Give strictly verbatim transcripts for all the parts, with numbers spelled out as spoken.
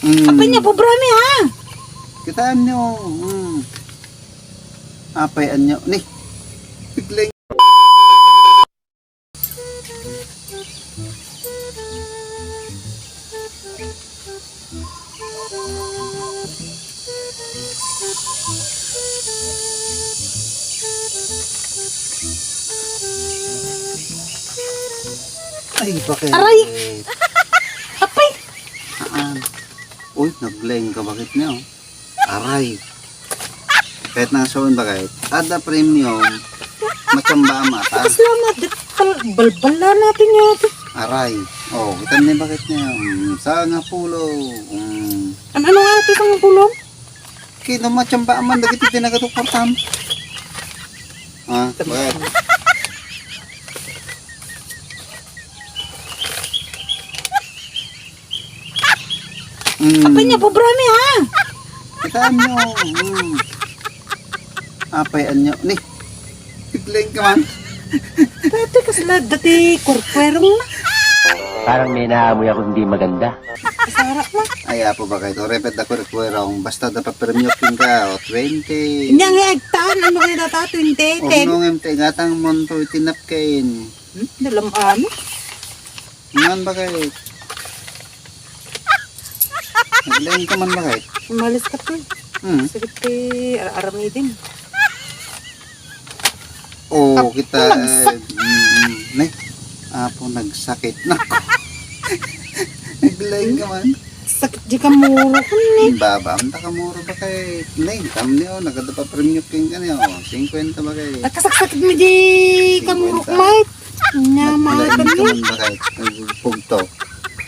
Mm. Apay nga, pobre mi, ha? Kitaan nyo. Mm. Apay anyo. Ni. Biglang. Ay, bakit? Aray! Apay! Haan. Uy, naglaing ka, bakit niya, oh? Aray. Kahit na sa bakit? Ada premium, matsamba ang mata. Salamat, di tal-, balbala natin nga ito. Aray. Oh, kita ni bakit niya. Mm, sangapulo. Mm. Ano, ano nga ito, sangapulo? Kino matsamba man, dagiti di nagato kwartam. Ah, bakit? Mm. Apay nga, pobre mi, ha? Kitaan nyo. Mm. Apay anyo. Ni. Biglang ka man. Dati kasla, dati kurkwerong na. Parang may naamoy ako hindi maganda. Kasara na. Ay, apo ba kayo? Repet ako kurkwerong. Basta dapat premium ka. O, twenty. Hindi nga agtan. Ano kayo data? Twenty, ten. Gatang monto, itinapkin. Hmm? Dalam ano? Man, bakit? Naglaing ka man, bakit? Umalis ka to. Hmm. Sige, ti, ar-, aramidin. Oh, kita, eh, mm, mm. Ne? Apo, nagsakit. Nako. Naglaing ka man. Sakit di kamuro ko ni. Baba, ang takamuro ba kay? Ne, tamni, oh, nagada pa premium king kanya, oh. Singkwenta ba kay? Nakasaksakit mo di kamuro ko, Mike. Nya, naglaing ka man ba kay? Nagpugto.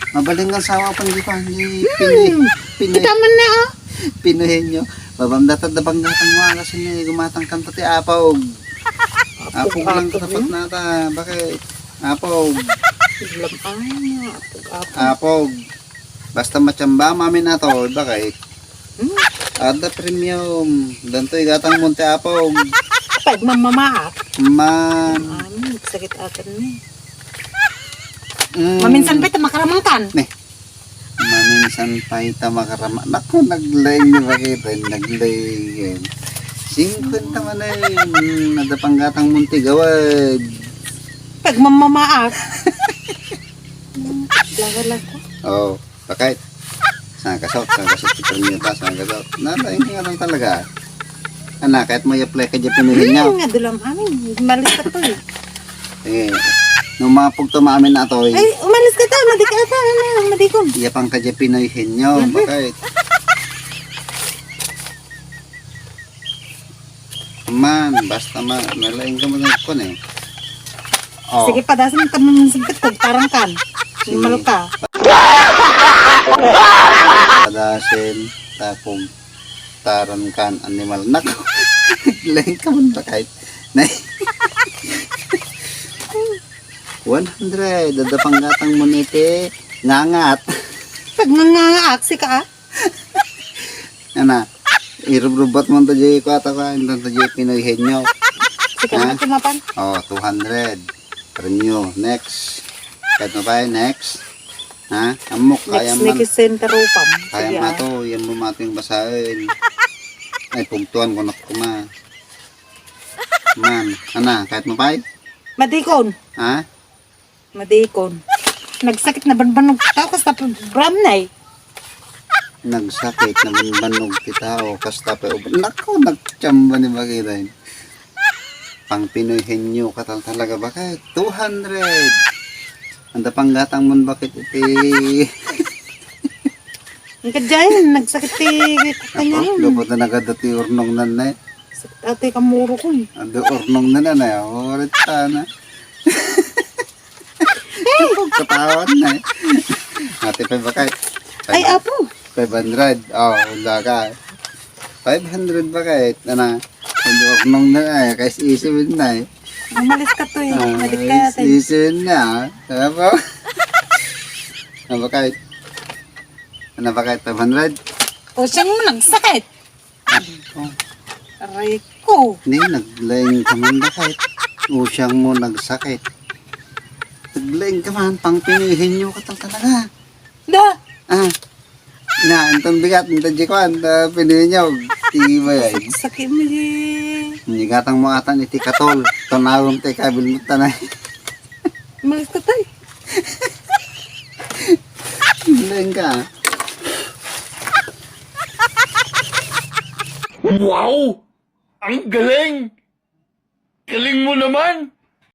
Mabaling nga sawa pa, hindi pa, hindi pini-, pini-, kita man na, oh. Pinuhin nyo. Babam data da banggatang mo, kasi ni gumatang kanta ti Apog. Apog lang katapat nata. Bakit? Apog. Apog, apog. Apog. Basta matsamba, mamin ato, bakit? Hmm? Ada premium. Dantoy gatang Monte Apog. Pag mamamaak. Man. Ano, sakit akan ni. Mm. Maminsan pa ito makaramangkan. Ne. Maminsan pa ita makarama. Naku, naglaing ni Bakit, eh, naglaing. Singkwenta man ay, mm, nadapang gatang Monte Gawad. Pag mamamaak. Laga-laga. Oh, bakit? Saan ka, Sok? Saan ka, Sok? Picture niyo ta, saan ka, Sok? Nalaing nga lang talaga. Ana, kahit mo i-apply ka dyan, pinuhin niyo. Hmm, nga dulam amin. Malis ka to eh. Eh, nung mga pugto maamin na to, eh. Ay, umalis ka ta. Madi ka ta. Ano, madikon. Iya pang ka dyan, pinuhin niyo. Mhm. Bakit? Man, basta ma-, nalaing ka man kun eh. Oh. Sige, padasan ka man singkit, kugtarang kan. Sige. Animal ka. Padasin, ta kugtarang kan, animal. Nako, laing ka man ba kahit? Nay. One hundred, ada pang gatang mo niti, ngangat. Pag ngangaak, sika, ah? Ana, irubrubat mo to jay kwata ka, inton to jay Pinoy henyo. Sika na tumapan. Oh, two hundred. Premium. Next. Kahit mo pa, next. Ha? Amok, kaya man. Next ni Center Rupam. Kaya ma to, yan mo mato yung basahin. Ay, pugtuan ko na kuma. Man, ana, kahit mo pa? Madikon. Ha? Madikon. Nagsakit na banbanog tao, kasta pa bram na eh. Nagsakit na banbanog ti tao, kasta pa uban. Nako, nagtsamba ni Bagiray. Pang Pinoy henyo ka tal-, talaga ba kay? Two hundred. Anda pang gatang mon bakit iti? Ang kadyan, nagsakit ti kanya yun. Dapat na nagada ti urnong nan na eh. Sakit ate kamuro ko eh. Ando urnong nan na eh. Orit ta na. Katawan na eh. Ate pa bakit? Ay, apo. Five hundred. Oh, wala ka. Five hundred bakit? Ana, ando urnong nan na eh. Kais isi win na eh. Umalis ka to eh. Ah, malit ka natin. Isi win na ah. Ano po? Ano bakit? Ano bakit? Five hundred? O, siyang mo nagsakit. Oh. Aray ko. Ni, naglaing ka man bakit? Usyang mo nagsakit. Naglaing ka man, pang Pinoy henyo ka tal-, talaga. Da. Ah. Na, Anton bigat, anton di kuan, ta pinunyog. Ti ba yan? Sakit mo ye. Nigatang mo atan iti katol. Tanawang ti kabil mo tanay. Malis ka tayo. Hindi ka. Wow! Ang galing! Galing mo naman!